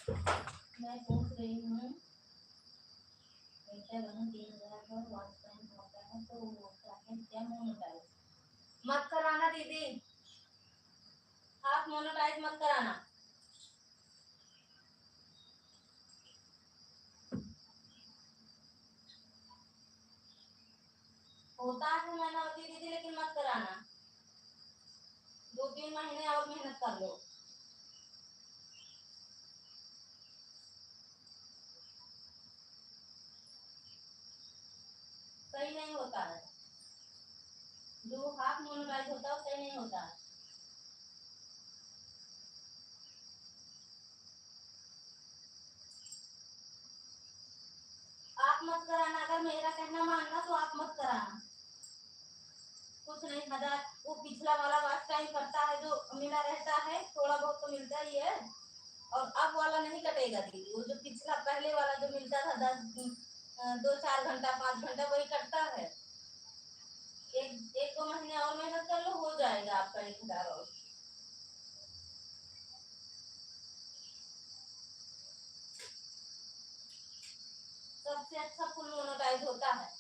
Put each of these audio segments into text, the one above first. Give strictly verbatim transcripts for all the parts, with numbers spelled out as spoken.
मैं पूछ रही हूँ, बेटा, अगर तीन हज़ार का वॉच टाइम होता है, तो वो क्या है, क्या मोनोटाइज? मत कराना दीदी, आप मोनोटाइज मत कराना। होता है मैनावती दीदी, लेकिन मत कराना। दो तीन महीने और मेहनत कर लो। सही नहीं होता है, जो हाफ मोनोटाइज होता है, सही नहीं होता है। आप मत कराना, अगर मेरा कहना मानना तो आप मत कराना। कुछ नहीं, हजार वो पिछला वाला वॉच टाइम कटता है, जो मिला रहता है, थोड़ा बहुत तो मिलता ही है। और अब वाला नहीं कटेगा दीदी, वो जो पिछला पहले वाला जो मिलता था दस, अ, दो चार घंटा, पाँच घंटा, वही कटता है। एक, एक दो महीने और मेहनत कर लो, हो जाएगा आपका एक हजार और। सबसे अच्छा फुल मोनेटाइज होता है।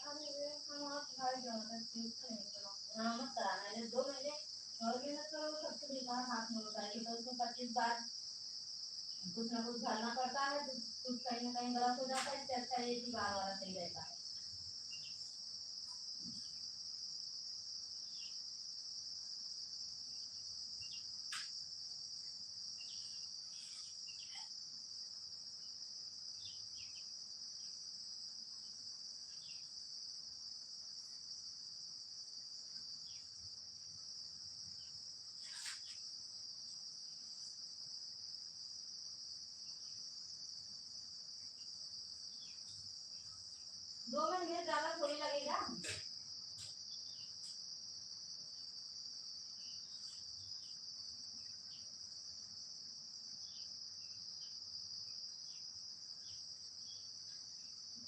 अरे रे, हम आप भाई जाओ, बस टेंशन नहीं करो। हाँ, मत कराना, ये दो महीने और मेहनत करो, सबसे बेकार हाथ में होता है कि दो सौ पच्चीस बार कुछ ना कुछ भरना पड़ता है, तो कुछ कहीं ना कहीं गलत हो जाता है, इससे अच्छा है कि बार वाला सही रहता है। दो महीने ज्यादा थोड़ी लगेगा।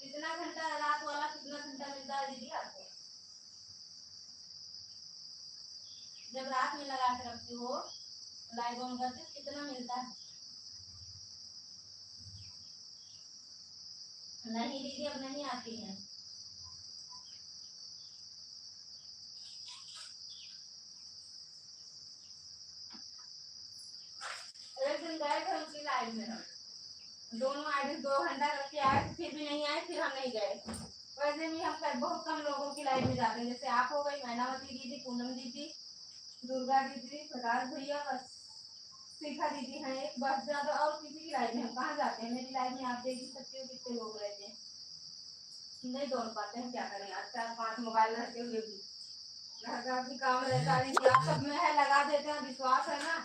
कितना घंटा रात वाला, कितना घंटा मिलता है दीदी आपको? जब रात में लगा के रखती हो, लाइट ऑन करके, कितना मिलता है? नहीं दीदी, अब नहीं आती है। एक दिन गए थे उनकी लाइव में हम, दोनों आए थे, दो घंटा करके आए थे, फिर भी नहीं आए, फिर हम नहीं गए। वैसे भी हम कई, बहुत कम लोगों की लाइव में जाते हैं, जैसे आप हो गई, मैनावती दीदी, पूनम दीदी, दुर्गा दीदी, प्रकाश भैया, बस शिखा दीदी हैं एक, बस ज्यादा और किसी की लाइव में हम कहाँ जाते हैं? मेरी लाइव में आप देख ही सकते हो कितने लोग रहते हैं, नहीं दौड़ पाते हैं, क्या करें यार, चार पांच मोबाइल रहते हुए भी घर का भी काम रहता है। नहीं, आप सब में है, लगा देते हैं, विश्वास है ना,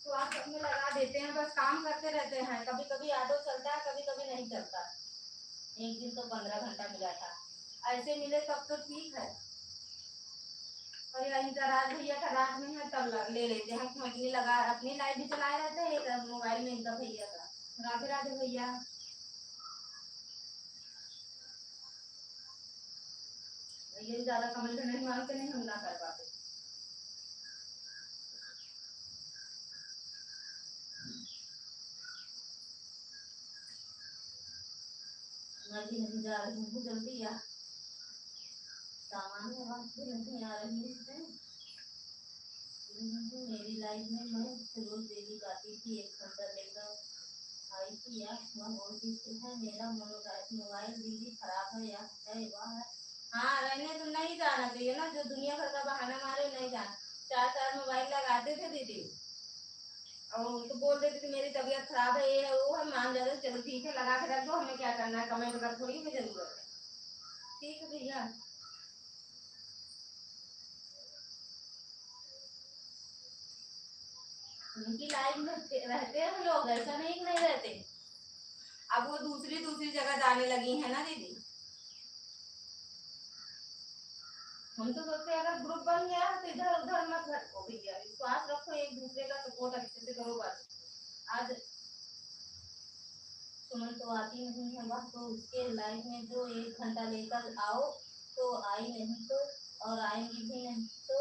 तो आप सब में लगा देते हैं, बस काम करते रहते हैं। कभी कभी ऑटो चलता है, कभी कभी नहीं चलता। एक दिन तो पन्द्रह घंटा मिला था, ऐसे मिले तब तो ठीक है। और या इनका राज भैया का रात में है, तब ल-, ले लेते हैं। हम अपनी लगा, अपनी लाइट भी चलाए रहते हैं, इधर मोबाइल में इनका भैया का। राधे राधे भैया। भैया ज्यादा कमेंट नहीं मारते, नहीं हम ना कर पाते। मैं भी नहीं जा रही हूँ, जल्दी आ। सामान में बात भी नहीं आ रही है। मेरी लाइफ में मैं फिरोज देवी गाती थी, एक घंटा लेकर आई थी। या वह बोलती थी, "है मेरा मोबाइल, मोबाइल दीदी खराब है या है वह है।" हाँ, रहने तो नहीं जाना चाहिए ना, जो दुनिया भर का बहाना मारे, नहीं जाना। चार चार मोबाइल लगाते थे दीदी, और तो बोल देते थे, "मेरी तबीयत खराब है, ये है, वो है", मान जाते, "चलो ठीक है, लगा के रख दो, हमें क्या करना है, कमेंट कर थोड़ी हमें जरूरत है।" ठीक है भैया, उनकी लाइफ में थे-, रहते हैं लोग, ऐसा नहीं कि नहीं रहते। अब वो दूसरी, दूसरी जगह जाने लगी है ना दीदी। हम तो सोचते हैं, अगर group बन गया है तो इधर उधर मत भटको भैया, विश्वास रखो, एक दूसरे का support अच्छे से करो बस। आज सुमन तो आती नहीं है, वह तो उसके life में जो एक घंटा लेकर आओ तो आई, नहीं तो, और आएंगी भी नहीं तो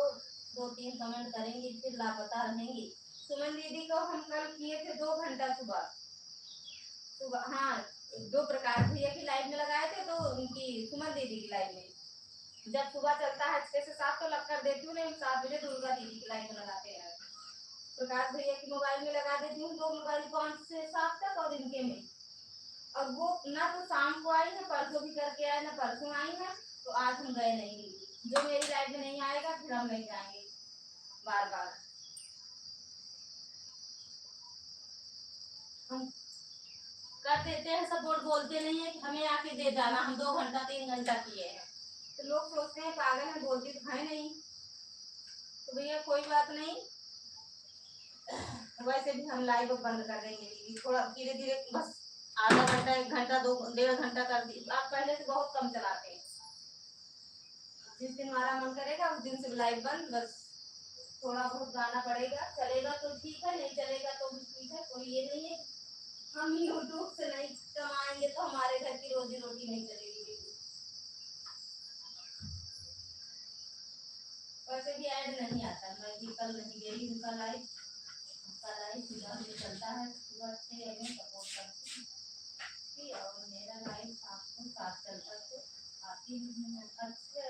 दो तीन comment करेंगी, फिर लापता रहेंगी। सुमन दीदी को हम कल किए थे दो घंटा सुबह, सुबह, हाँ, दो प्रकाश भैया की live में लगाए थे, तो उनकी सुमन दीदी की live में। जब सुबह चलता है छह से सात तो लग कर देती हूँ, नहीं, सात बजे दुर्गा दीदी की live में लगाते हैं। प्रकाश भैया की mobile में लगा देती हूँ, दो mobile, पाँच से सात तक और इनके में। और वो ना तो शाम को आई है, परसों भी करके आए, ना परसों आई है, तो आज हम गए नहीं। जो मेरी live में नहीं आएगा, फिर हम नहीं जाएंगे बार बार। हम कर देते हैं support, बोलते नहीं है कि हमें आके दे जाना, हम दो घंटा, तीन घंटा किए हैं। तो लोग सोचते हैं पागल है, बोलती तो है नहीं। तो भैया कोई बात नहीं, वैसे भी हम live अब बंद कर देंगे दीदी, थोड़ा धीरे धीरे, बस आधा घंटा, एक घंटा, दो, डेढ़ घंटा कर दी। आप पहले से बहुत कम चलाते हैं, जिस दिन हमारा मन करेगा उस दिन से live बंद। बस थोड़ा बहुत गाना पड़ेगा, चलेगा तो ठीक है, नहीं चलेगा तो भी ठीक है, कोई ये नहीं है। हम YouTube से नहीं कमाएंगे तो हमारे घर की रोजी रोटी नहीं चलेगी दीदी। वैसे भी ad नहीं आता, मैं भी कल नहीं गई उनका live। उनका live सुबह में चलता है, सुबह छह बजे support करती थी और मेरा live शाम को सात चलता तो आती नहीं है। अच्छा,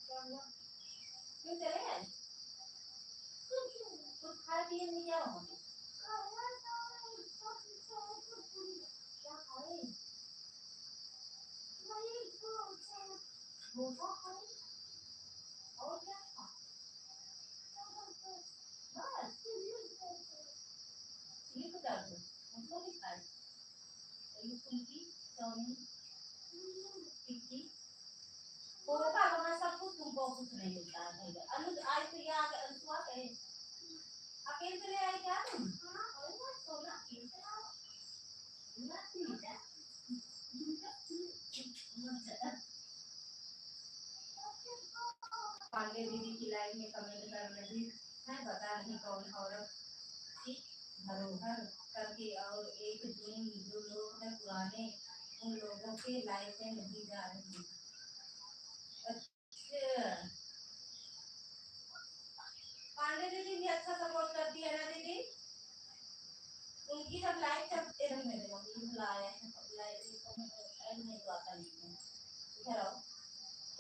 क्या हुआ? क्यों चले आए? कुछ खाए पिए नहीं क्या वहाँ पे? क्या खाए? डोसा खाए? और क्या खा? बस। ये तो कर दो। हम तो नहीं खाए। ये फुल्की, चाउमीन, टिक्की, पोहा, वहाँ सब कुछ तुमको कुछ नहीं मिलता है भैया। अनुज, आज तो ये आ गया, अनुज आ गए। अकेले चले आए क्या तुम? हाँ, और क्या, सोना अकेले चला आओ। ना, ठीक है। पांडे दीदी की live में comment कर रही है, पता नहीं कौन औरत की धरोहर करके, और एक दिन जो लोग हैं पुराने, उन लोगों के live में नहीं जा रही। अच्छा, पांडे दीदी भी अच्छा support करती है ना दीदी? उनकी जब live चल, ए, रहने दे, अभी बुलाए हैं, अब live में तो ऐड नहीं तो आता नहीं है। इधर आओ।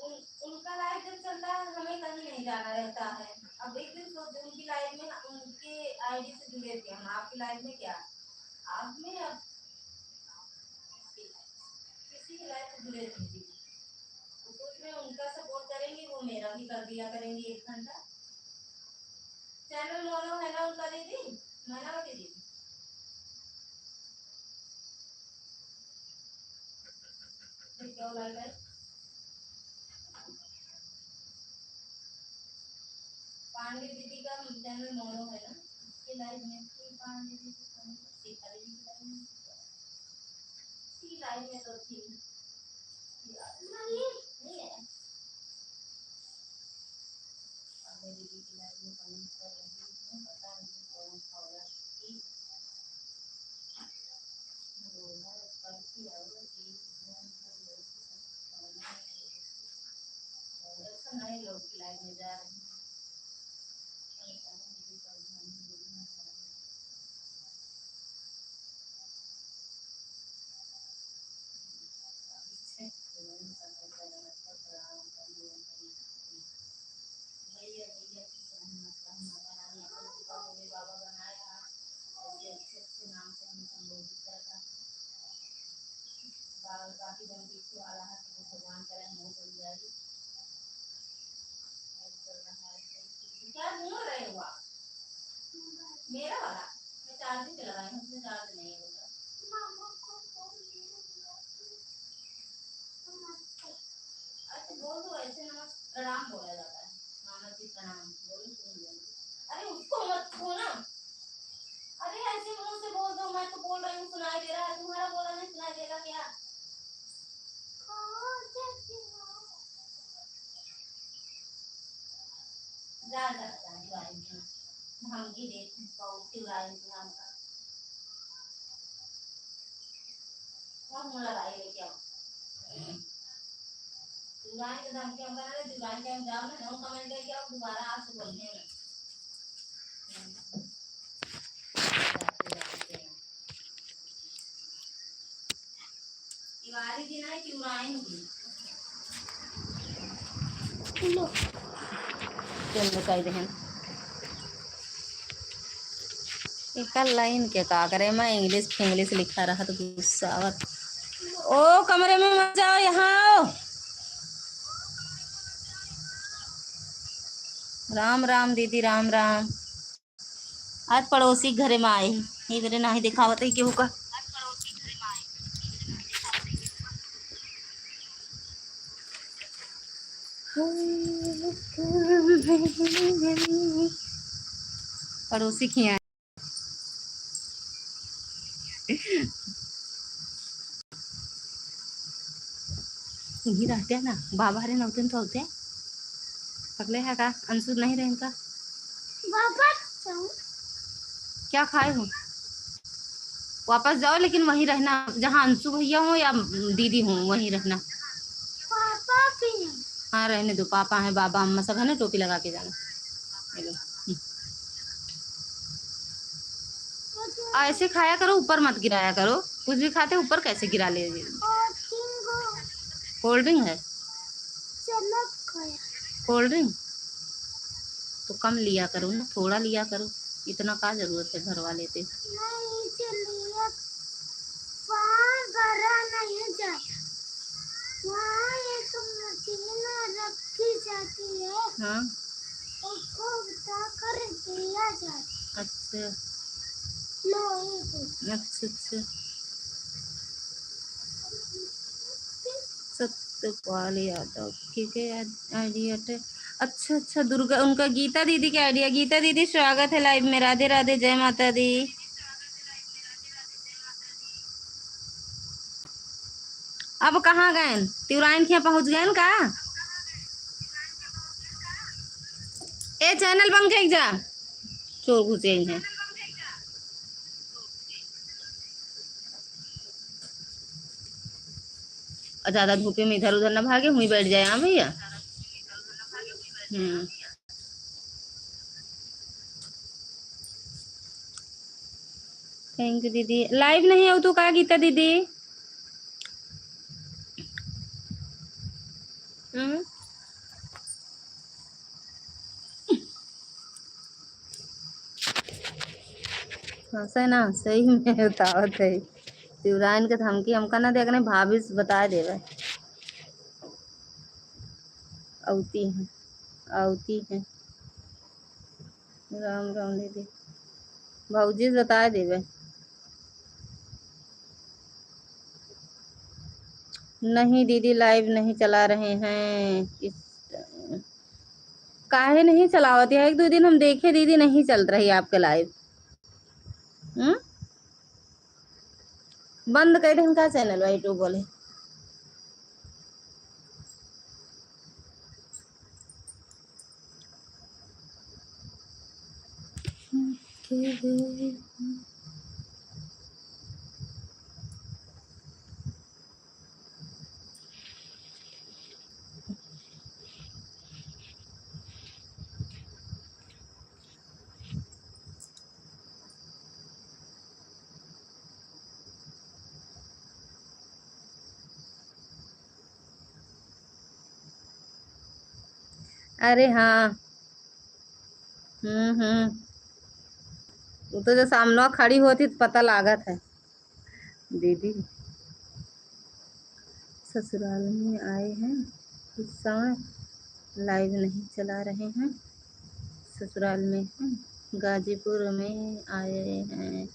उन-, उनका live जब चलता है, हमें कहीं नहीं जाना रहता है। अब एक दिन सोच, उनकी live में, उनके ID से जुड़े थे हम, आपकी live में क्या? आप में अब किसी की live से जुड़े थे, तो सोच रहे हैं उनका support करेंगे, वो मेरा भी कर दिया करेंगे एक घंटा। Channel मोनो है ना उनका दीदी, मैनावती दीदी? फिर क्या हुआ भाई? पांडे दीदी का channel मोनो है ना, उसके live में थी पांडे दीदी, शिखा दीदी की live में। सी live में तो थी। नहीं, नहीं है। पांडे दीदी की live में comment कर रही हूँ, पता नहीं कौन सा होगा कि रोना करती और एक जून को लोग और ऐसा नहीं लोग की live में जा रही हैं। बाकी जौन पीछे वाला है, तो भगवान करे, हम बन जाए। क्या ढूंढ रहे हो आप? मेरा वाला? मैं charging पे लगाई हूँ, उसमें charge नहीं होता। अच्छा, बोल दो, ऐसे नमस्कार, प्रणाम बोला जाता है। मामा जी, प्रणाम। बोलो, सुन लो। अरे, उसको मत छूना। अरे, ऐसे मुंह से बोल दो, मैं तो बोल रही हूँ, सुनाई दे रहा है, तुम्हारा बोला नहीं सुनाई दे रहा क्या? जा, जा, जा, जा, जा। धमकी दे, बहुत चिल्लाए थे हमका। कौन मुँह लगाए लेके आओ? चिल्लाए के धमकी हमका ना दे, चिल्लाए के हम जाओ ना, no comment लेके आओ, दोबारा आपसे बोलने में। चल, बताई देहन। एकर लाइन के का करे, मैं English फिंग्लिश लिखा रहा तो गुस्सा आवत। ओ, कमरे में मत जाओ, यहाँ आओ। राम राम दीदी, राम राम। आज पड़ोसी के घरे में आए हैं, ये मेरे नाही दिखावत है केहू का। पड़ोसी के यहाँ। यहीं रहते हैं ना, बाबा हरे नौतन तो होते हैं। पगले है का? अंशु नहीं रहे इनका? वापस जाऊं? क्या खाए हो? वापस जाओ, लेकिन वहीं रहना, जहाँ अंशु भैया हो या दीदी हो, वहीं रहना। पापा भी हैं। हाँ, रहने दो, पापा हैं, बाबा, अम्मा सब है ना, टोपी लगा के जाना। ये लो। हम्म। ऐसे खाया करो, ऊपर मत गिराया करो, कुछ भी खाते ऊपर कैसे गिरा ले। और तीन गो। कोल्ड ड्रिंक है? चलो खाया। कोल्ड ड्रिंक तो कम लिया करो ना, थोड़ा लिया करो, इतना का जरूरत है घर वाले पे। नहीं, चलिए, वहाँ भरा नहीं जाता, वहाँ एक मशीन रखी जाती है। हाँ। उसको उठा कर दिया जाता है। अच्छा। लोहे को। अच्छा, अच्छा। सत्यपाल यादव के, के आइडिया टे। अच्छा, अच्छा, दुर्गा, उनका गीता दीदी के आइडिया। गीता दीदी, स्वागत है लाइव में। राधे राधे, जय माता दी। अब कहाँ गएन? तिवराइन के यहाँ पहुँच गएन का? ए, चैनल बंद कइके जा। चोर घुसे हैं। और ज्यादा धूपे में इधर उधर ना भागे, वहीं बैठ जाए। हाँ भैया। हम्म। Thank you दीदी। लाइव नहीं हो तू का गीता दीदी? हम्म? हंसे ना, सही में बतावत है। शिवरायन के धमकी हमका ना दे, अपने भाभी से बता देवे। औती है, औती है। राम राम दीदी, भौजी से बता देवे। नहीं दीदी, लाइव नहीं चला रहे हैं इस टाइम। काहे नहीं चलावत है? एक दो दिन हम देखे दीदी, नहीं चल रही आपके लाइव। हम्म, बंद कर दे इनका चैनल, भाई टू बोले। अरे हाँ। हम्म, हम्म। वो तो जो सामने खड़ी होती तो पता लागत है। दीदी ससुराल में आए हैं, इस समय लाइव नहीं चला रहे हैं, ससुराल में हैं, गाजीपुर में आए हैं।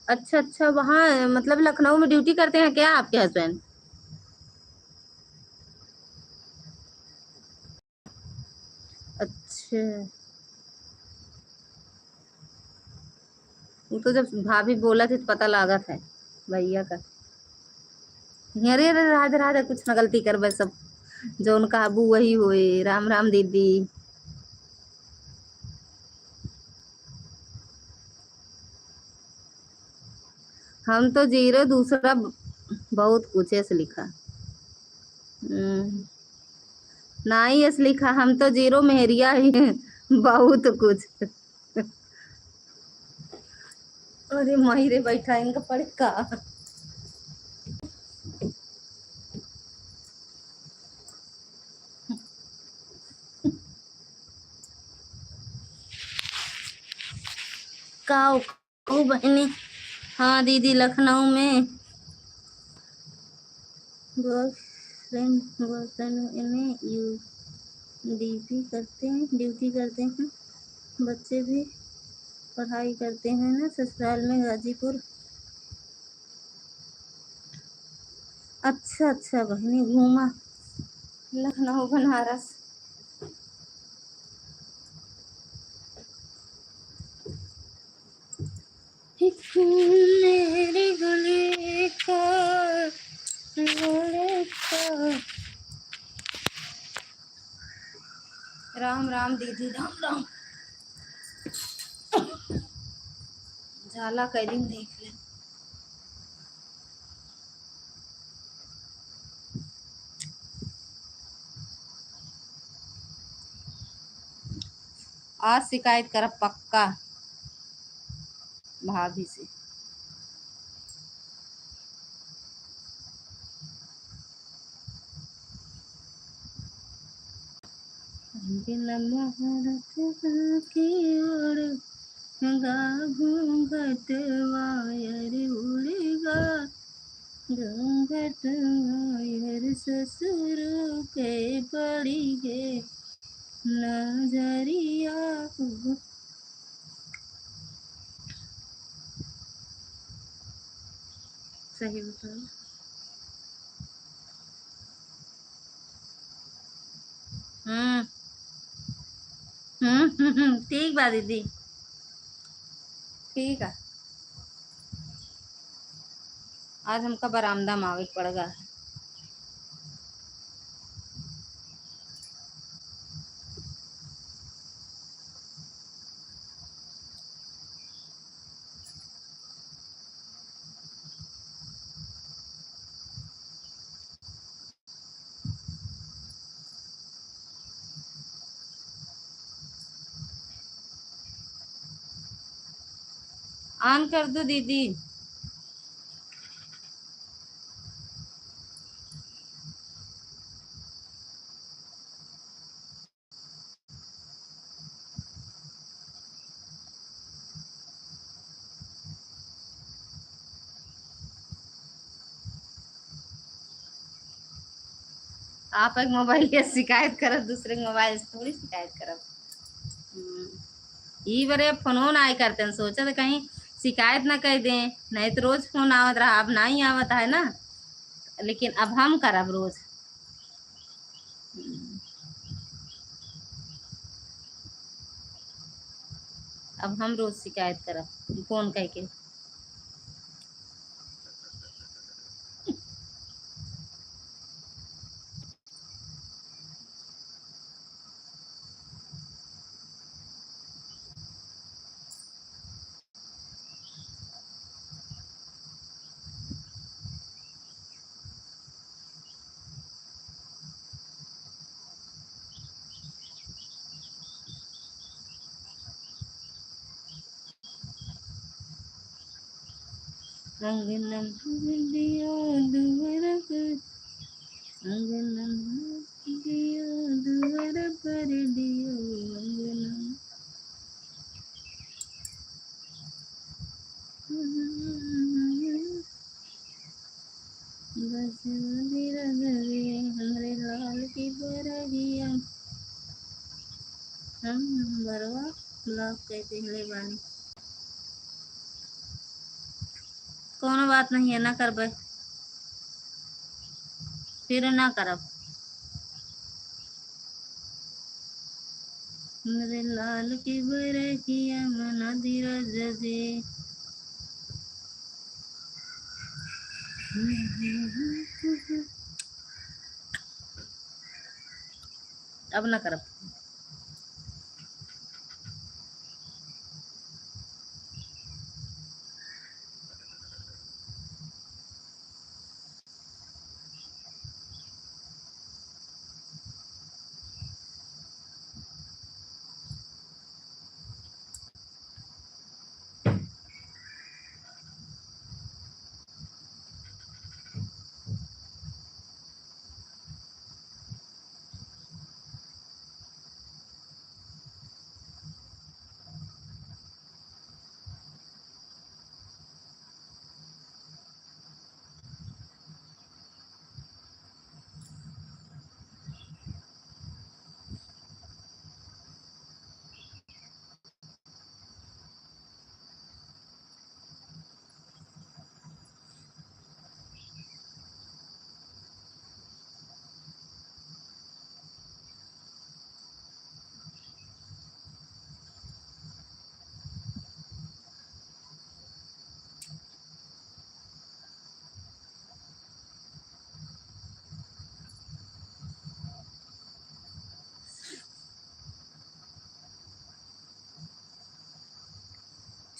अच्छा, अच्छा, वहाँ मतलब लखनऊ में ड्यूटी करते हैं क्या आपके हस्बैंड? अच्छा, वो तो जब भाभी बोलत है तो पता लागत है भैया का। अरे, अरे, राधे, राधे, कुछ ना गलती करबे, सब जौन कहबू वही होए। राम, राम दीदी। हम तो zero दूसरा ब-, बहुत कुछ ऐसे लिखा। हम्म, नाई ऐसे लिखा, हम तो zero मेहरिया ही बहुत कुछ। अरे माई रे, बैठा इनका पढ़ का। का ओ बहिनी? हाँ दीदी, लखनऊ में boyfriend, boyfriend में यू ड्यूटी करते हैं, ड्यूटी करते हैं, बच्चे भी पढ़ाई करते हैं ना ससुराल में गाजीपुर। अच्छा, अच्छा बहिनी, घूमा लखनऊ बनारस। एक मेरी गली का लड़का। राम राम दीदी, राम राम। जाला कई दिन देख ले। आज शिकायत करब पक्का भाभी से। बिना मुहूर्त की ओर गा घूंघटवा यार उड़ेगा, घूंघटवा यार ससुर के पड़ी है नजरिया। सही बताओ। हम्म। हम्म, हम्म, हम्म, ठीक बा दीदी, ठीक है। आज हमका बरामदा में आवे के पड़ गा है। On कर दो दीदी। आप एक मोबाइल के शिकायत करब, दूसरे के मोबाइल से थोड़ी शिकायत करब। हम्म, ई बरे फोनो नाई करते हैं, सोचत कहीं शिकायत ना कर दें, नहीं तो रोज फोन आवत रहा, अब नाई आवत है ना, लेकिन अब हम करब रोज। हम्म। अब हम रोज शिकायत करब फोन करके। अंगना भर दियो दुआर पर, अंगना भर दियो दुआर पर दियो अंगना। बस मेरा घर ये हमरे लाल की बरगिया। हम बरवा block कर दिहले बानी। कौनो बात नहीं है, ना करबे, फिर ना करब। हमरे लाल की बरगिया मना दी राजा जी। अब ना करब।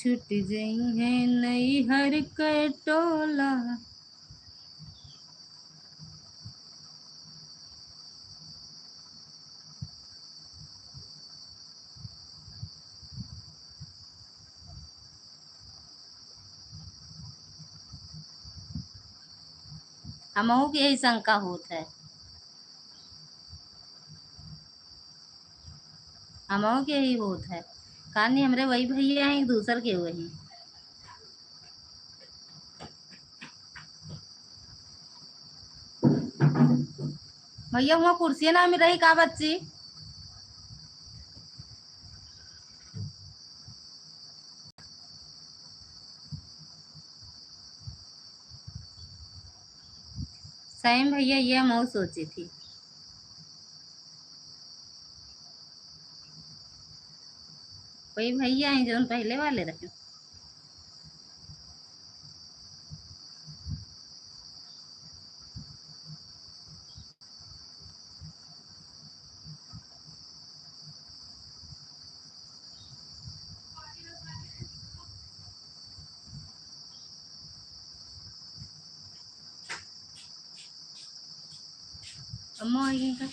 छूट जइहैं नैहर के टोला। हमहू के यही शंका होत है, हमहू के यही होत है। कहानी हमरे वही भैया हैं, दूसर के वही। भैया, हुआँ कुर्सिया ना मिल रही का बच्ची? सही में भैया, ये हम सोची थी। वही भैया हैं जौन पहले वाले रहे। अम्मा आई गई का?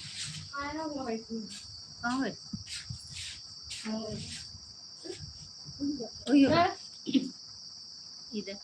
कहाँ गई? ओयो। इधर।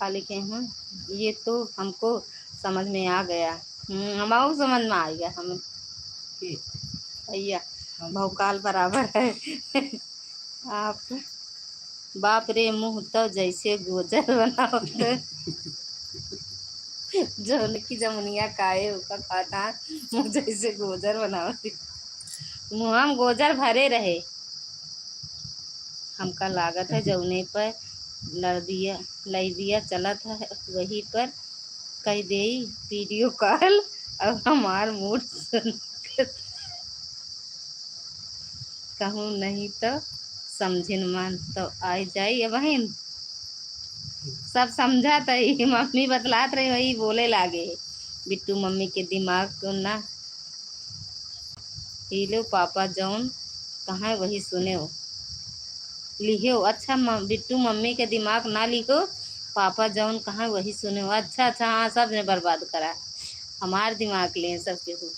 का लिखे हैं, ये तो हमको समझ में आ गया। हम्म, हमाऊ समझ में आ गया। हम ठीक। भैया, हम भौकाल बराबर है। आप, बाप रे, मुँह तो जैसे गोजर बनावत। जौन की जमुनिया काए, ओकर पाता मुँह जैसे गोजर बनावत। मुँह में गोजर भरे रहे। हमका लागत है, जौने पर लड़बिया, लइबिया चलत है, वही पर कह देई video call। अब हमार mood सुन कर कहूँ नहीं तो समझिन मन तो आई जाई। ए बहिन, सब समझत है, मम्मी बतलात रही, वही बोले लागे। बिट्टू मम्मी के दिमाग को ना हिलो, पापा जौन कहाँ वही सुने हो। लिहो, अच्छा, म-, बिट्टू मम्मी के दिमाग ना लिहो, पापा जौन कहाँ वही सुने हो। अच्छा, अच्छा, हाँ, सब ने बर्बाद करा, हमार दिमाग ले सब केहू।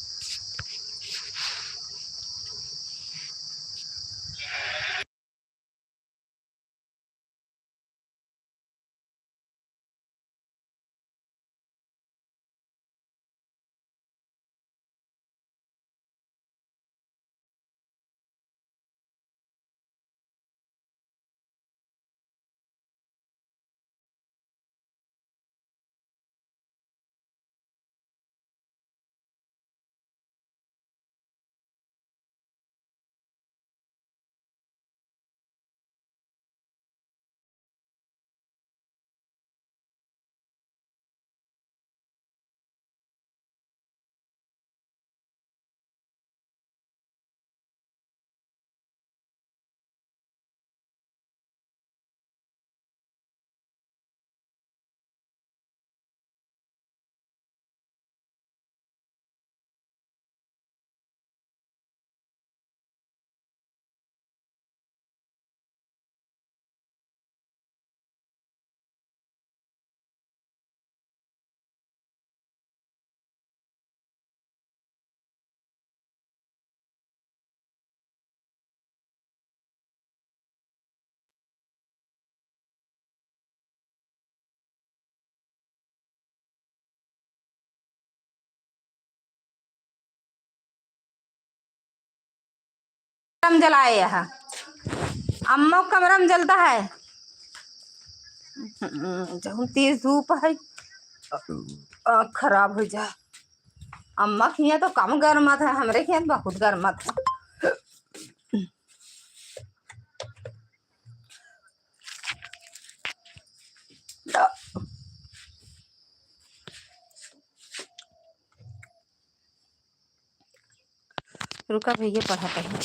गरम जलाए यहाँ। अम्मा को कमरा में जलता है। हम्म, जौन तेज धूप है, आँख खराब हो जा। अम्मा के यहाँ तो कम गरमात है, हमरे के यहाँ बहुत गरमात है। रुका भैया, पढ़ा पढ़ा।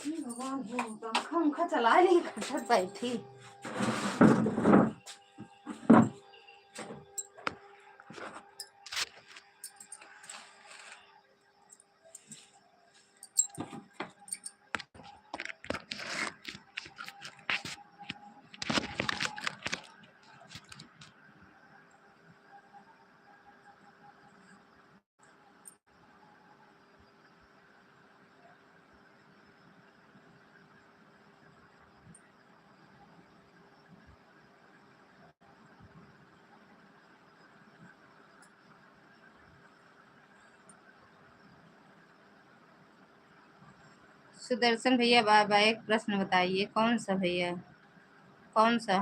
भगवान हो, पंखा उंखा चला ली, खटखट बैठी। सुदर्शन भैया, बाय बाय। एक प्रश्न बताइए, कौन सा भैया, कौन सा?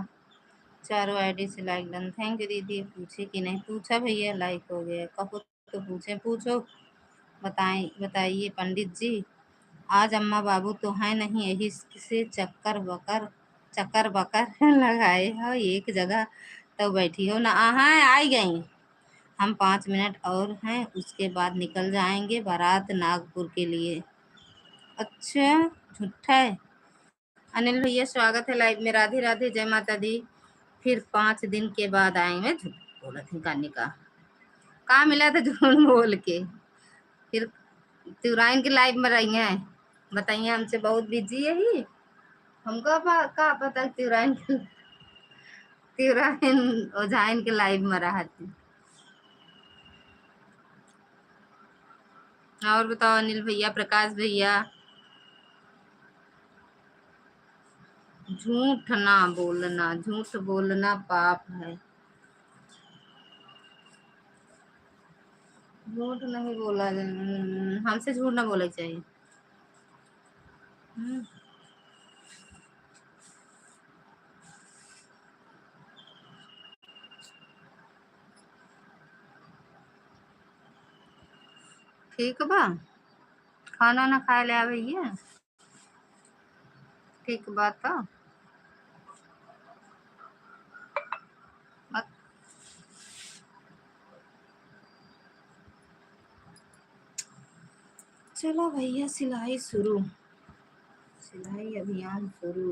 चारों आईडी से लाइक डन। थैंक यू दीदी। पूछे कि नहीं? पूछा भैया, लाइक हो गया। कहो तो पूछे, पूछो। बताएं, बताइए पंडित जी, आज अम्मा बाबू तो हैं नहीं, यही से चक्कर बकर, चक्कर बकर लगाए हो एक जगह, तो बैठी हो ना। हाँ, आई गई। हम पाँच मिनट और हैं, उसके बाद निकल जाएंगे बारात नागपुर के लिए। अच्छा, झूठा है। अनिल भैया, स्वागत है लाइव में। राधे राधे, जय माता दी। फिर पाँच दिन के बाद आएंगे। झूठ बोलत हैं कानी का, का मिला था झूठ बोल के? फिर तिवराइन के लाइव में रही हैं, बताइए, हमसे बहुत बिजी है ही। हमका पा-, का पता तिवराइन के, तिवराइन ओझाइन के लाइव में रहती। और बताओ अनिल भैया, प्रकाश भैया, झूठ ना बोलना, झूठ बोलना पाप है। झूठ नहीं बोला, हमसे झूठ ना बोले के चाहिए। हम्म। ठीक बा, खाना ना खाए ले आवे ये। ठीक बा तो। मत-, चलो भैया, सिलाई शुरू, सिलाई अभियान शुरू।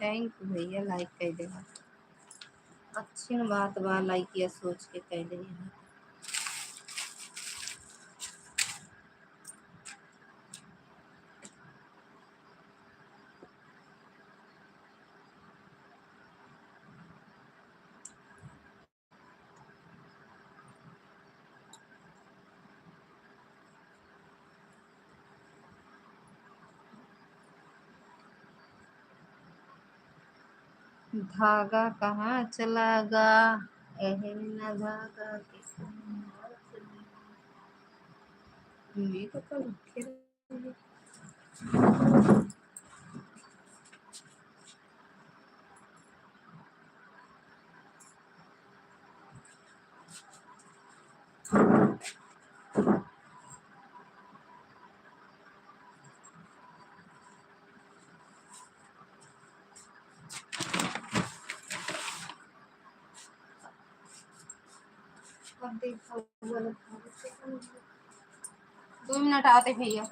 Thank you भैया, लाइक कर देना। अच्छी न बात बा, लाइक या सोच के कर देना। धागा कहाँ चला गा, एहे ना धागा के कहीं और चला गा। ये तो कल फिर अब देखो, दो मिनट आते भैया।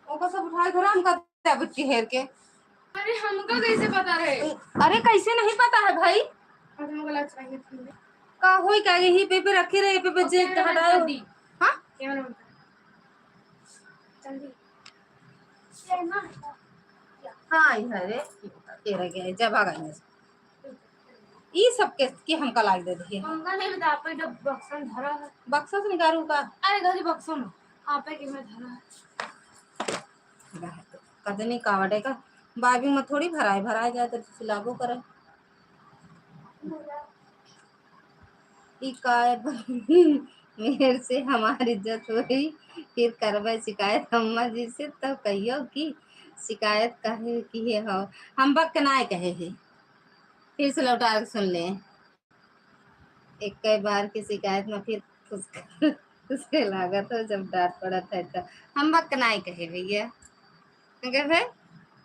ओका सब उठाए धरा, हमका देबत के हेर के। अरे, हमका कैसे पता रहे? अरे, कैसे नहीं पता है भाई? अरे, हमका लाज लगे थी। का होई, का यही पे, पे रखे रहे, पे, पे जे ओके, हटाए। जल्दी। हाँ? कैमरा बंद कर। जल्दी। ये ना। हाँ, ये है रे। तेरा क्या है? जा भागा यहाँ से। ई सब के, के हमका लाग दे दिए। हमका नहीं बता, आपे डब-, बक्सा में धरा है। बक्सा से निकालू का? अरे, घरी बक्सा में। आपे के में धरा है। रह तो। कदनी कावड़े का बाबी में थोड़ी भराए, भराए जाए तो सिलाबो करे। ई का है, मेर से हमार इज्जत होई, फिर करबे शिकायत अम्मा जी से, तब कहियो कि शिकायत काहे किहे हो। हम बक नाय कहे है, फिर से लौटा के सुन ले। एक कई बार की शिकायत में फिर फुसके, फुसके लागत हो, जब डांट पड़त है तो। हम बक नाय कहे भैया। इनके भय,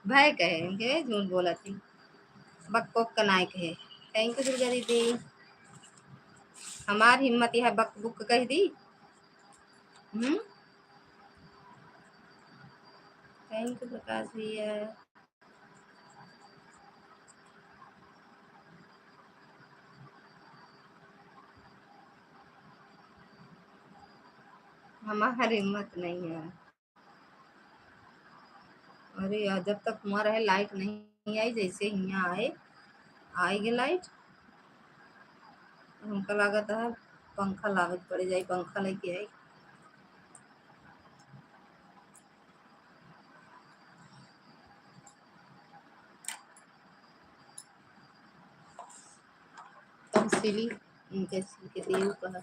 भय कहे, इनके झूठ बोलत ही। बक बोक का नाय कहे। Thank you दुर्गा दीदी। हमार हिम्मत यह बक बुक कह दी। हम्म? Thank you प्रकाश भैया। हमार हिम्मत नहीं है। अरे यार, जब तक हुआँ रहे लाइट नहीं आई, जैसे हियाँ आए, आइ गए लाइट, हमका लागत है पंखा लावे के पड़े जाई, पंखा लेके आई। तम सिली, इनके सिल के देव कहा।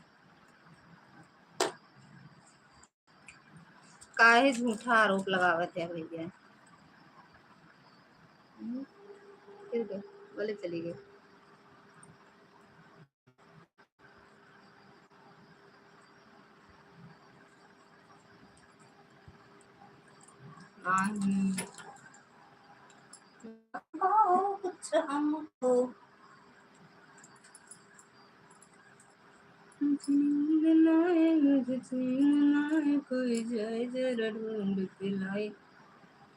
काहे झूठा आरोप लगावत है भैया? हम्म, फिर गए, बोले चली गई। नहीं, कुछ हमको नींद ना आए, मुझे चैन ना आए, कोई जाए जरा ढूंढ के लाए,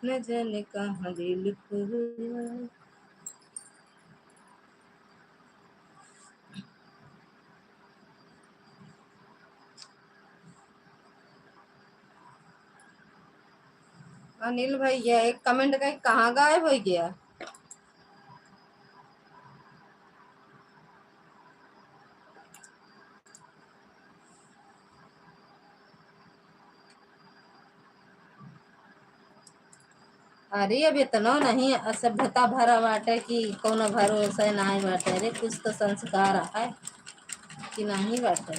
न जाने कहाँ दिल खो गया। अनिल भैया, एक comment का कहाँ गायब हो गया? अरे, अब इतनो नहीं असभ्यता भरा बाटे कि कौनो भरोसा नाहीं बाटे। अरे, कुछ तो संस्कार है कि नाहीं बाटे।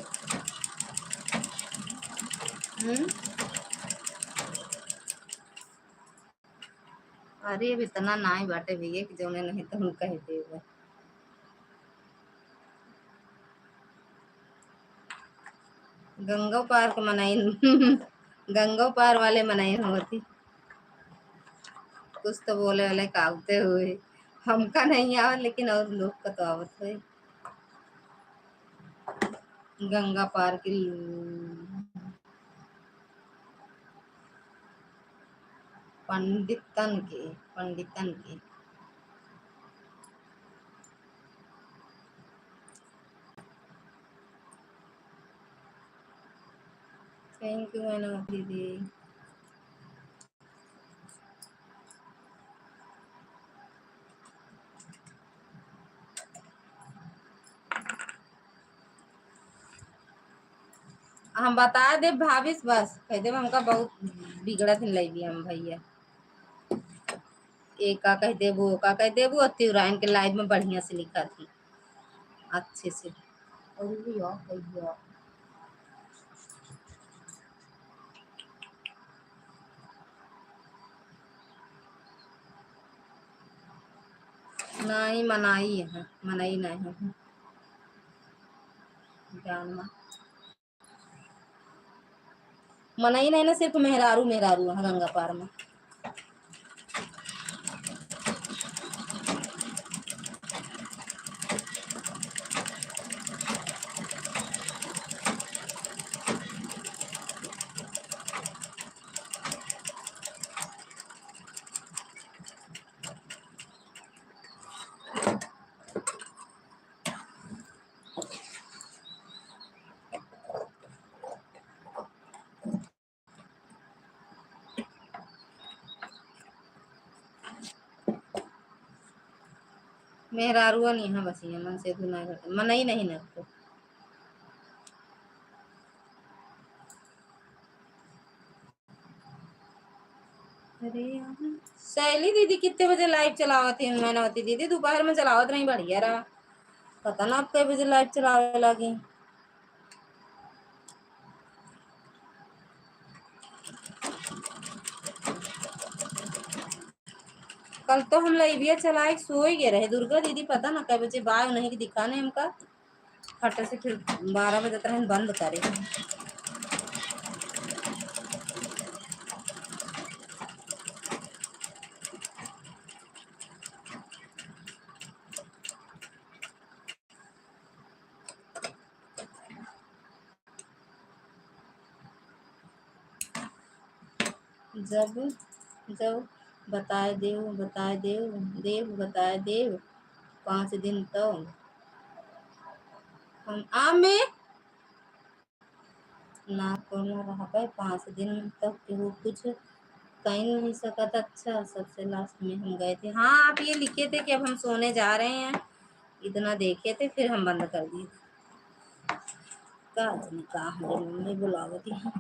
हम्म? अरे, अब इतना नाहीं बाटे भैया कि जौने नहीं तो हम कह देबे। गंगा पार के मनई, गंगा पार वाले मनई होती। कुछ तो बोले वाले कावते हुए, हमका नहीं आवत, लेकिन और लोग का तो आवत है। गंगा पार की पंडितन के, पंडितन के। Thank you, मैना दीदी। हम बता देब भाभी से, बस कह देब हमका बहुत बिगड़त ही लइबी हम भैया। ए का कह देबू, ओ का कह देबू, और तिउराइन के live में बढ़िया से लिखा थी, अच्छे से। और भी और कह दिया। नहीं, मनाई है, मनाई नहीं है। जान मा। मनई नहीं ना, सिर्फ मेहरारू, मेहरारू है गंगा पार में। मेहरारुआ नहीं है बस, ये मन से दुना करते, मनई नहीं ना तो। अरे यार, शैली दीदी कितने बजे live चलावत है? मैनावती दीदी दोपहर में चलावत रही, बढ़िया रहा। पता ना आप कई बजे live चलावे लागी। कल तो हम live चलाए सोई गए रहे दुर्गा दीदी, पता ना कई बजे बाय नहीं कि दिखाने हमका। फटे से फिर बारह बजे तक बंद करे। जब, जब बताए देव, बताए देव, देव बताए देव, पाँच दिन तो हम आमे ना कोनो रहबे, पाँच दिन तक केहू कुछ कहीं नहीं सकत। अच्छा, सबसे last में हम गए थे। हाँ, आप ये लिखे थे कि अब हम सोने जा रहे हैं, इतना देखे थे, फिर हम बंद कर दिए। का जाने का हमारी मम्मी बुलावती है।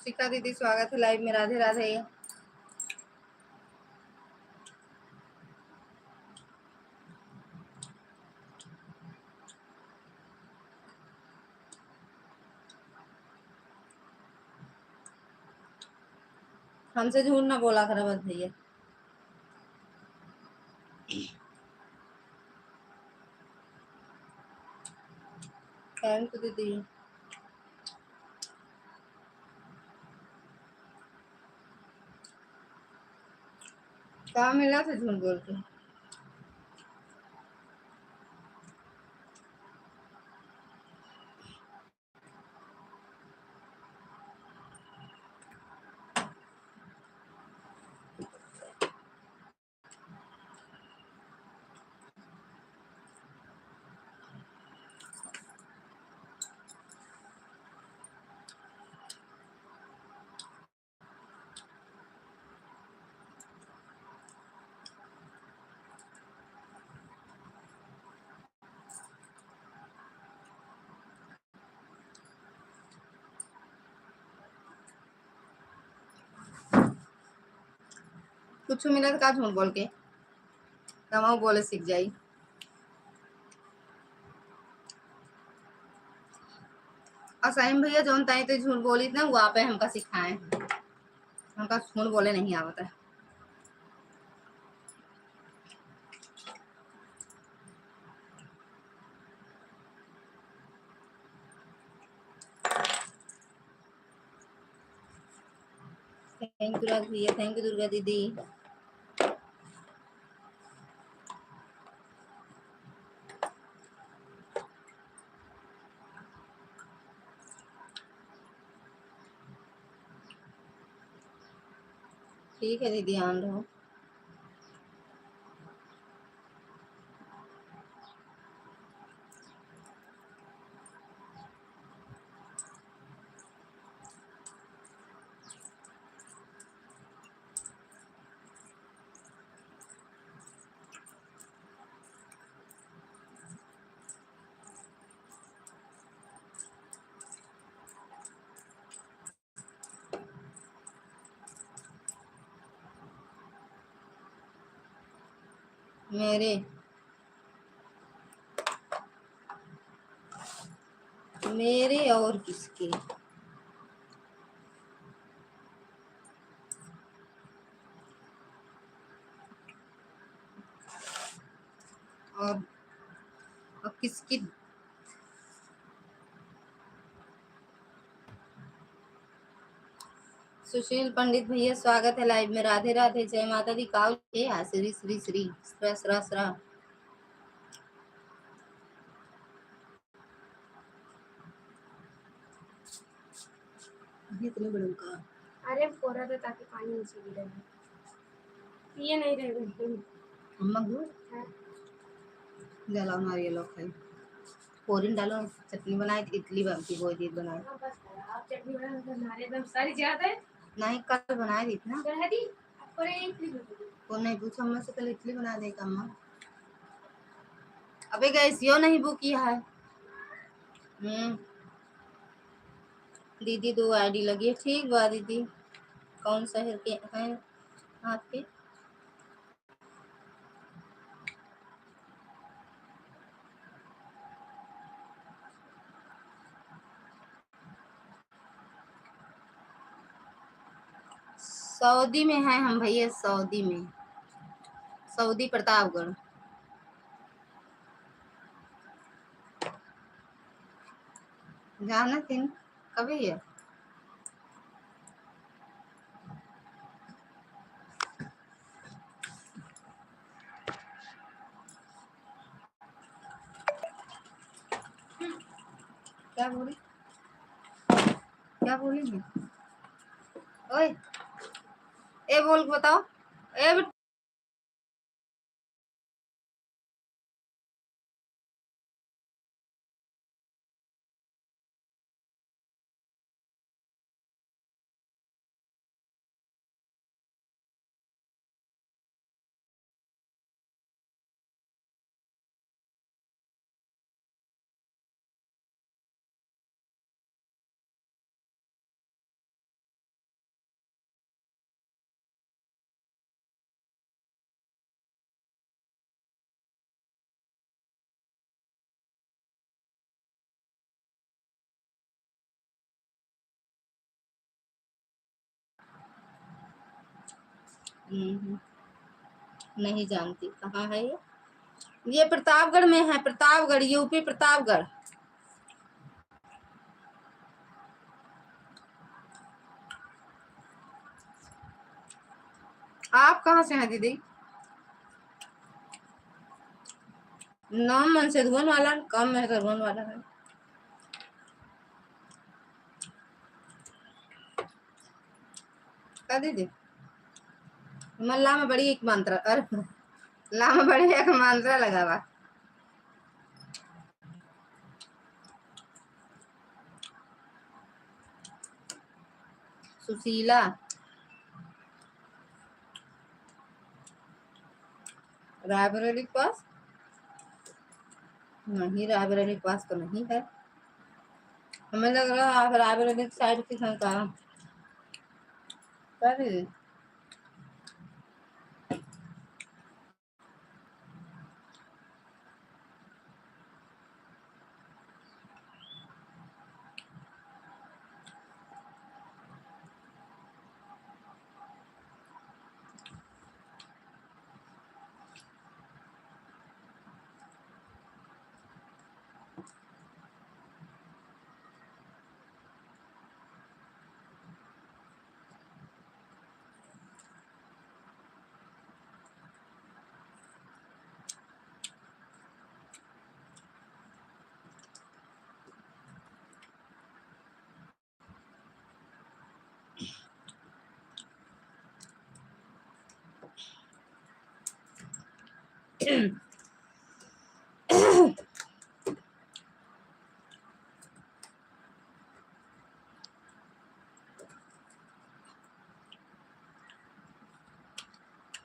शिखा दीदी, स्वागत है live में। राधे राधे। हमसे झूठ ना बोला करा बस भैया। Thank you दीदी। का मिला था झूठ बोल के? कुछ मिला तो का झूठ बोल के, तमाऊ बोले सीख जाई। असाइम भैया, जौन ताई तो झूठ बोली ना, वो आपे हमका सिखाए हैं। हमका झूठ बोले नहीं आवता है। Thank you राज भैया, thank you दुर्गा दीदी। ठीक है दीदी, on रहो। मेरे, मेरे और किसके? और, और किसकी? सुशील पंडित भैया, स्वागत है live में। राधे राधे, जय माता दी। काऊ के आ श्री श्री श्री स्रा स्रा स्रा। अभी इतने बड़े का। अरे, फोड़ा था ताकि पानी नीचे गिरे। पिए नहीं रहे बिल्कुल। अम्मा घूर? हाँ। जलाओ नारियल और खाई। फोरन डालो, चटनी बनाए, इडली बन-, भिगोई दी बनाए। हाँ, बस करा। आप चटनी बना, तो नारियल एकदम सारी ज्यादा है। नहीं, कल बनाए दी थी ना। चढ़ा दी? अब पर एक इडली बना दी। वो नहीं पूछो अम्मा से, कल इडली बना देगा अम्मा। अबे गैस यो नहीं बुक किया है। हम्म। दीदी दो आईडी लगी है। ठीक बा दीदी, कौन शहर के हैं आपके? सऊदी में है हम भैया, सऊदी में, सऊदी प्रतापगढ़। जाना थी न, कभी है? क्या बोली? क्या बोली मैं? ओए, ए बोल के बताओ। ए बेट- हम्म, नहीं जानती कहाँ है ये। ये प्रतापगढ़ में है, प्रतापगढ़, यूपी प्रतापगढ़। आप कहाँ से हैं दीदी? नाम मन से धुवन वाला, काम में धुवन वाला है। का दीदी? मल्ला में बड़ी एक मंत्र, अरे, लामा बड़ी एक मंत्र लगावा। सुशीला, रायबरेली के पास? नहीं, रायबरेली के पास तो नहीं है। हमें लग रहा है आप रायबरेली के साइड की हैं का? क्या दीदी?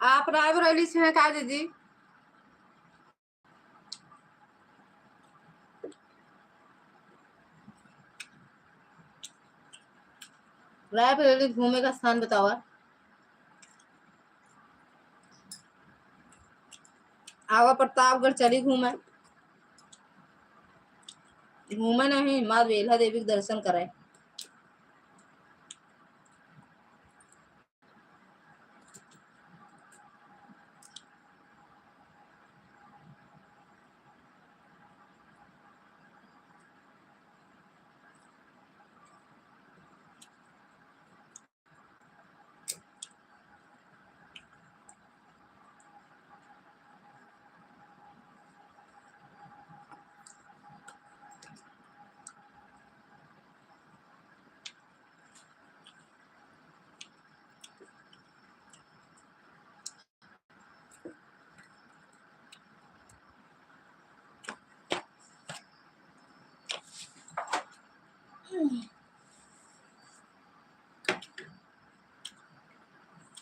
आप रायबरेली से हैं का दीदी? रायबरेली घूमे का स्थान बतावा। आवा प्रतापगढ़ चली घूमे। घूमे नहीं, माँ बेल्हा देवी के दर्शन करे।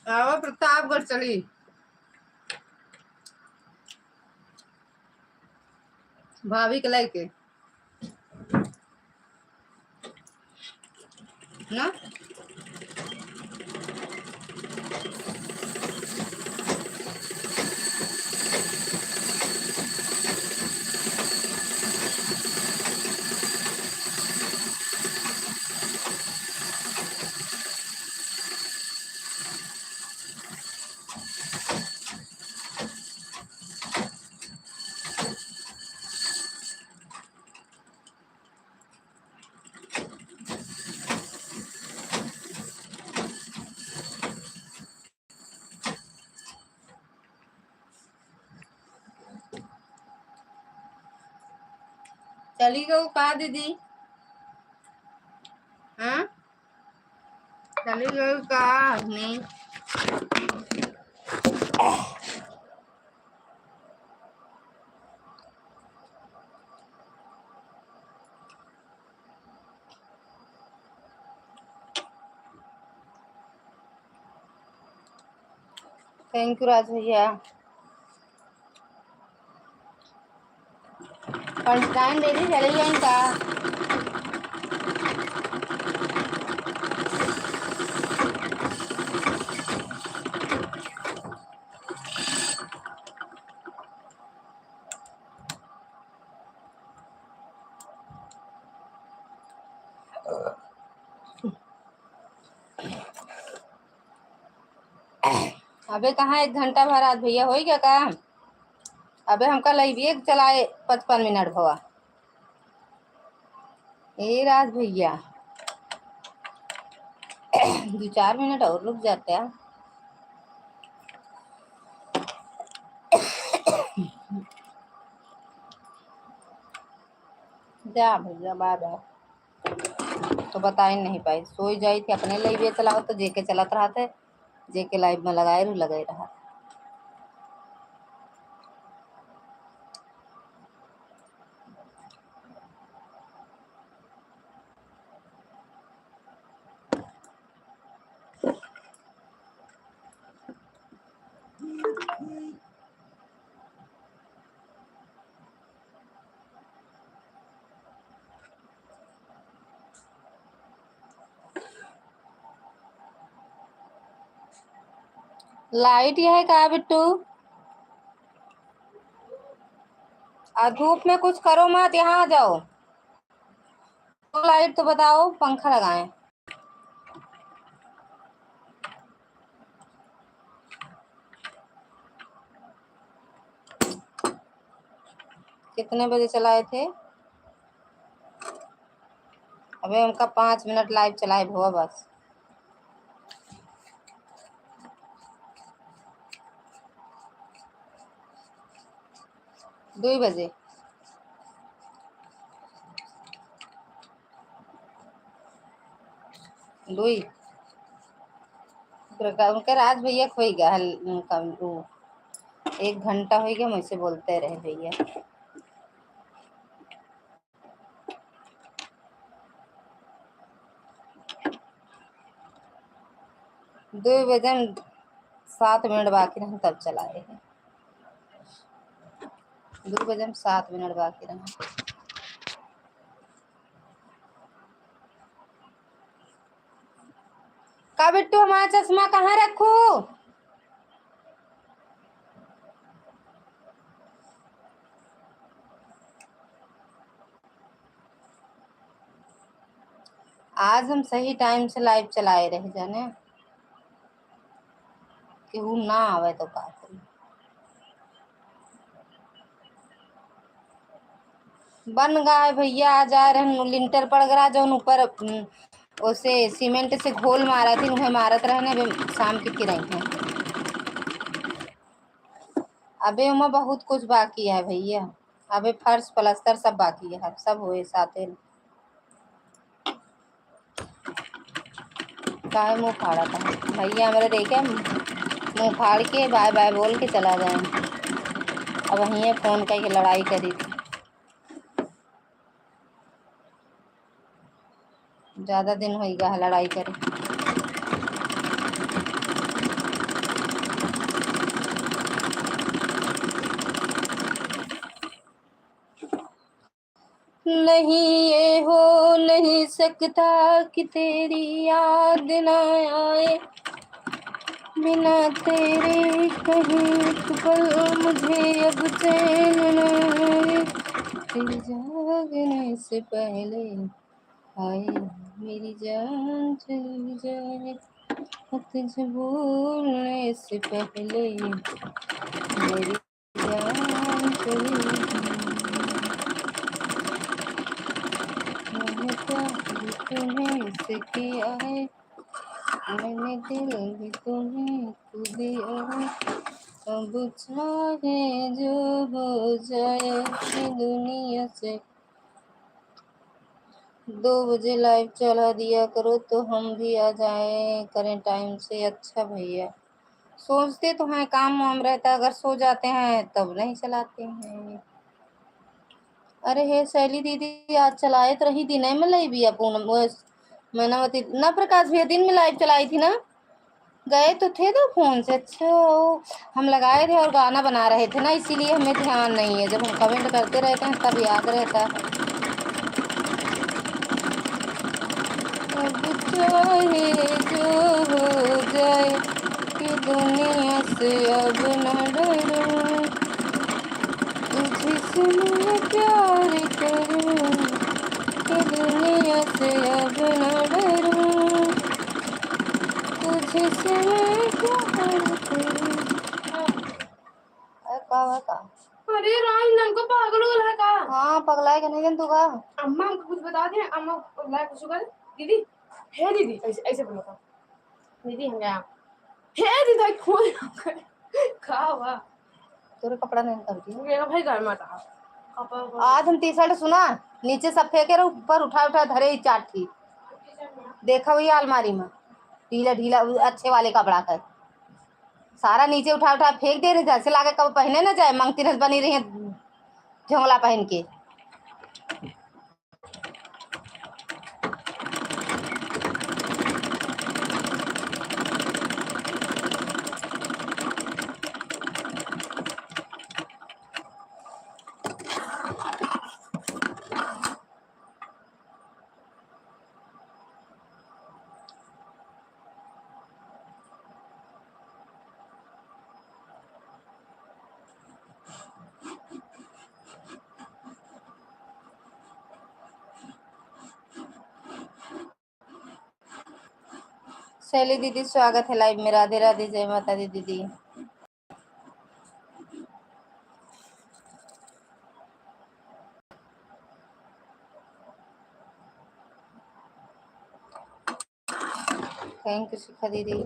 आवा प्रतापगढ़ चली, भाभी के लेके ना। चली गऊ का दीदी? हाँ, चली गऊ का? नहीं। Thank you राज भैया। पंचटाइन दीदी चले जाए का? अबे कहाँ एक घंटा भर आज भैया होई गया का? अबे हमका लाइव एक चलाए पचपन मिनट भवा। ए राज भैया, दो चार मिनट और रुक जाते हैं। जा भैया, बाय बाय। तो बताई नहीं पाई, सोई जाई थी, अपने लाइव चलाओ तो जेके चलत रहते, जेके लाइव में लगाए रहू, लगाए रहा। लाइट है का बिट्टू? आ धूप में कुछ करो मत, यहाँ आ जाओ। तो लाइट तो बताओ, पंखा लगाएं। कितने बजे चलाए थे? अबे हमका पाँच मिनट लाइव चलाए हुआ बस। दुई बजे। दुई। उनके राज भैया खोई गया हल, उनका, वो एक घंटा हो गया, मुझसे बोलते रहे भैया। दुई बजे में सात मिनट बाकी रहे, तब चलाए हैं। दुई बजे में सात मिनट बाकी रहे। का बिट्टू, हमारा चश्मा कहाँ रखू? आज हम सही टाइम से लाइव चलाए रहे, जाने केहू ना आवे तो का करी। बन गया है भैया, आ जा रहे हैं, लिंटर पड़ गया जौन ऊपर, उम, ओसे सीमेंट से घोल मारा थी, उहे मारत रहने, अबे शाम के किराई है। अबे ओमा बहुत कुछ बाकी है भैया, अबे फर्श प्लास्टर सब बाकी है, सब होए साथे। काहे मुँह फाड़ा था भैया हमरे, देखे मुँह फाड़ के बाय बाय बोल के चला गए। अब वहीं फोन करके लड़ाई करी थी। ज्यादा दिन होई गया है लड़ाई करे। नहीं, ये हो नहीं सकता कि तेरी याद ना आए। बिना तेरे कहीं एक पल मुझे अब चैन ना आए। तेरे जागने से पहले हाय, मेरी जान चली जाए, और तुझे भूलने से पहले मेरी जान चली जाए। मैंने प्यार भी तुम्हें से किया है, मैंने दिल भी तुम्हें को दिया है, अब चाहे जो हो जाए, ये दुनिया से दो बजे live चढ़ा दिया करो तो हम भी आ जाएं करें time से। अच्छा भैया, सोचते तो हैं, काम वाम रहता है, अगर सो जाते हैं तब नहीं चलाते हैं। अरे हे शैली दीदी, आज चलाए तो रही दिन में live या पूनम, वो मैनावती ना, प्रकाश भैया दिन में live चलाई थी ना। गए तो थे दो फोन से। अच्छा, वो हम लगाए थे और गाना बना रहे थे ना, इसीलिए हमें ध्यान नहीं है। जब हम comment करते रहते हैं तब याद रहता है। अब चाहे जो हो जाए, कि दुनिया से अब न डरूं। तुझसे मैं प्यार करूं, कि दुनिया से अब न डरूं। तुझसे मैं प्यार करूं। अरे का हुआ का? अरे राज, ननको पागल हो गया का? हाँ, पगलाए के नहीं जन तू का? अम्मा हमको कुछ बता दे, अम्मा पगलाए कुछ कर। दीदी, हे दीदी, ऐसे, ऐसे बोलो का? दीदी, हम गया। हे दीदी, खोल। का हुआ? तोरे कपड़ा नहीं निकाल दिया। मेरा भाई घर में था। कपड़ा खोल। आज हम T-shirt सुना, नीचे सब फेंके रहो, ऊपर उठा उठा धरे ही चार ठी। देखा हुई अलमारी में, ढीला ढीला, उ अच्छे वाले कपड़ा का। सारा नीचे उठा उठा फेंक दे रहे, जैसे लागे कब पहने न जाए, मंगती रस बनी रही है झोंगला पहन के। शैली दीदी, स्वागत है live में। राधे राधे, जय माता दी दीदी। Thank you शिखा दीदी।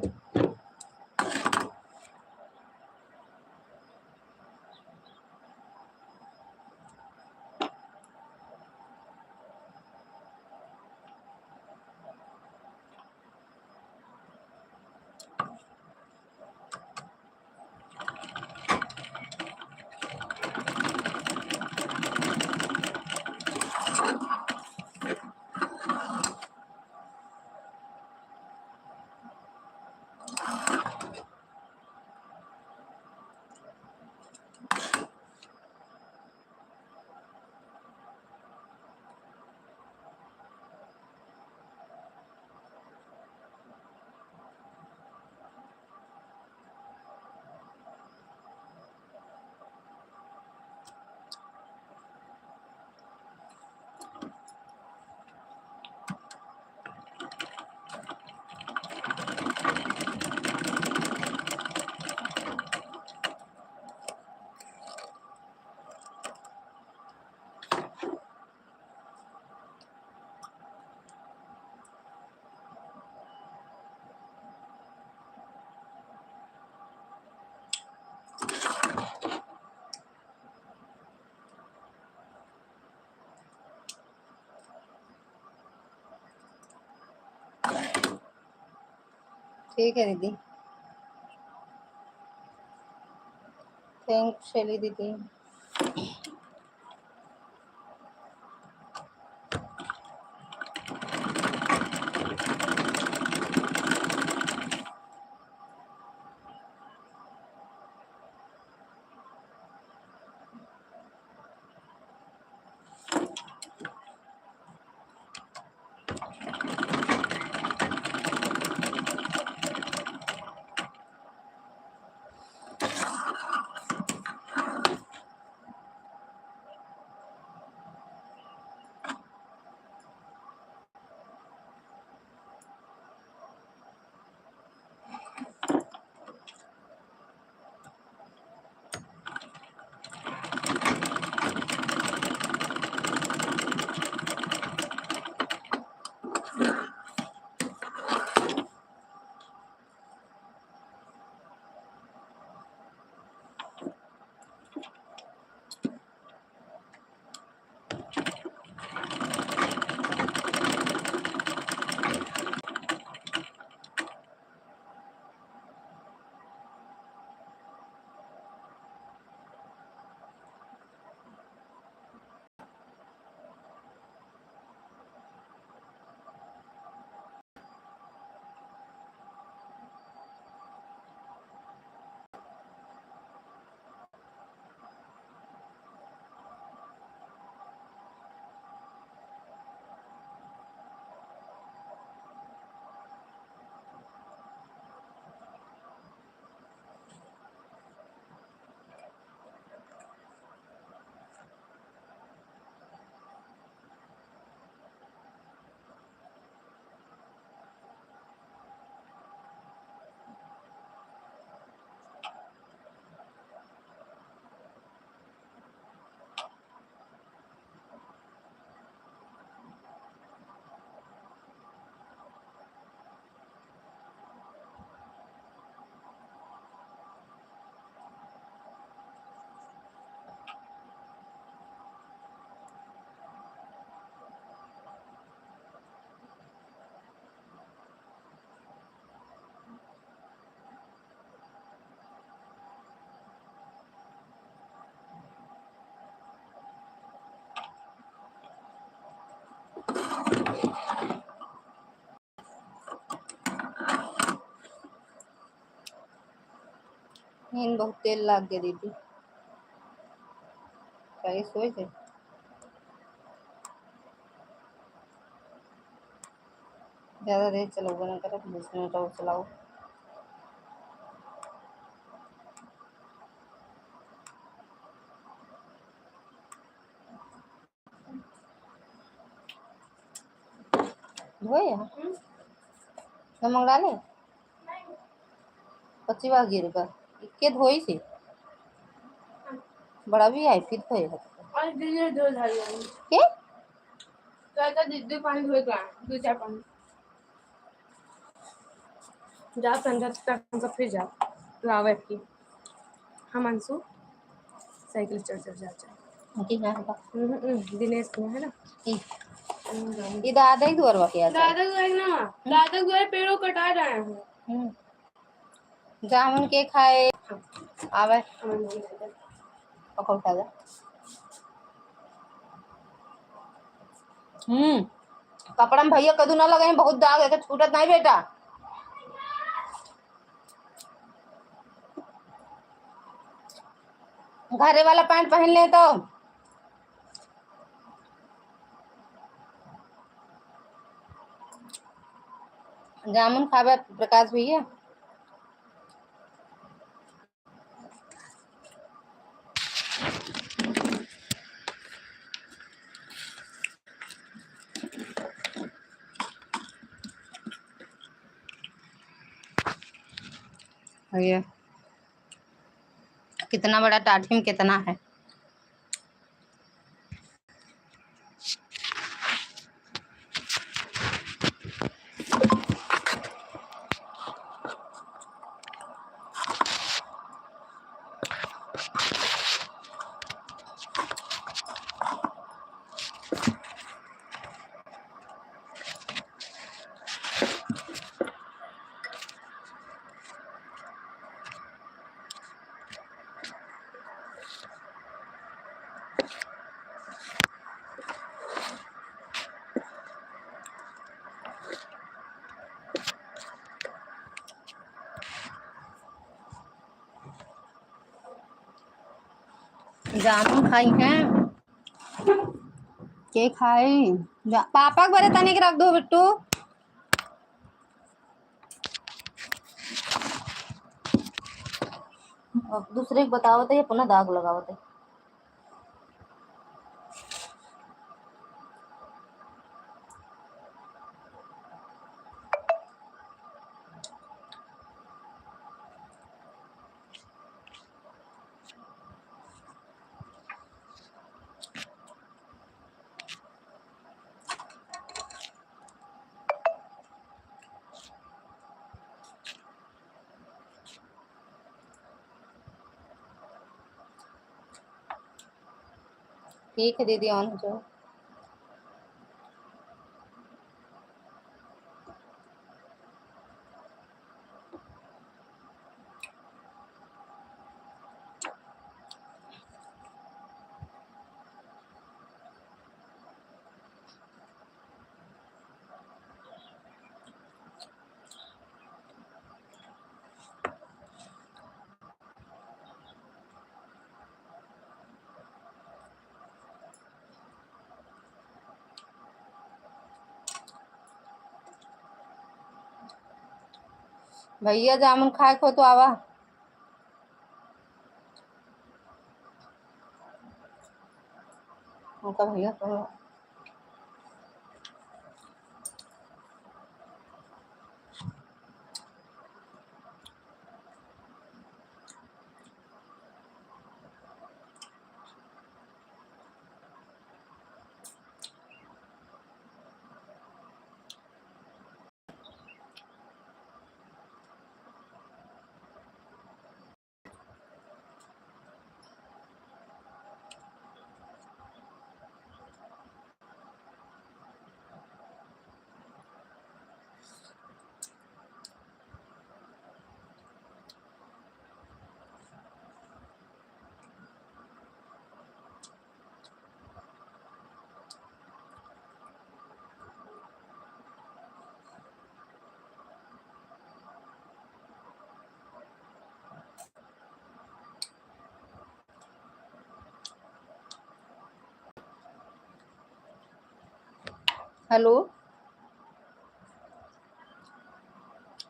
ठीक है दीदी, thank you शैली दीदी। हीन बहुत तेल लाग गया दीदी। चाहे सोए थे। ज्यादा देर चलौबे ना करब, बीस मिनट और चलाओ। धोए है? हम्म। नमक डाले? पच्ची बार गिर गया। इक्के धोई से। बड़ा भी है, फिर धोए है। और दिन में धो धाई है। के? तो ऐसा दीदी पानी धोए का, दो चार पानी। जा संध्या तक हम सब फिर जा। लावे की। हम अंशु साइकिल चढ़ चढ़ जा चढ़। ठीक है, हाँ। हम्म, हम्म, दिनेश को है ना? ठीक। हम्म, ये दादा ही दुआर बाकी आता है। दादा को है ना, हम्म। दादा को है, पेड़ों कटा रहे हैं। हम्म। जामुन के खाए। हाँ। आवे। हम्म। पकड़ खा जा। हम्म। कपड़ा में भैया कदू ना लगे, बहुत दाग है, छूटत नहीं बेटा। घरे वाला पैंट पहन ले तो। जामुन खाबे प्रकाश भैया। और ये कितना बड़ा टाठी में कितना है। जामुन खाई हैं। के खाई? जा, पापा के बरे तनिक रख दो बिट्टू। अब दूसरे के बतावत है, अपना दाग लगावत है। ठीक है दीदी, on हो जाओ। भैया जामुन खाए को तो आवा। उनका भैया तो हेलो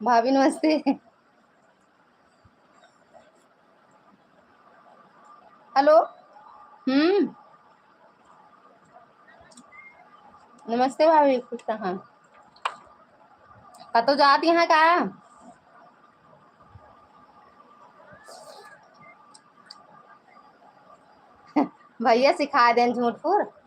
भाभी, नमस्ते। हेलो। हम्म। नमस्ते भाभी, खुश रहा। कतो जात यहाँ का? भैया सिखा देन झूठ फूर।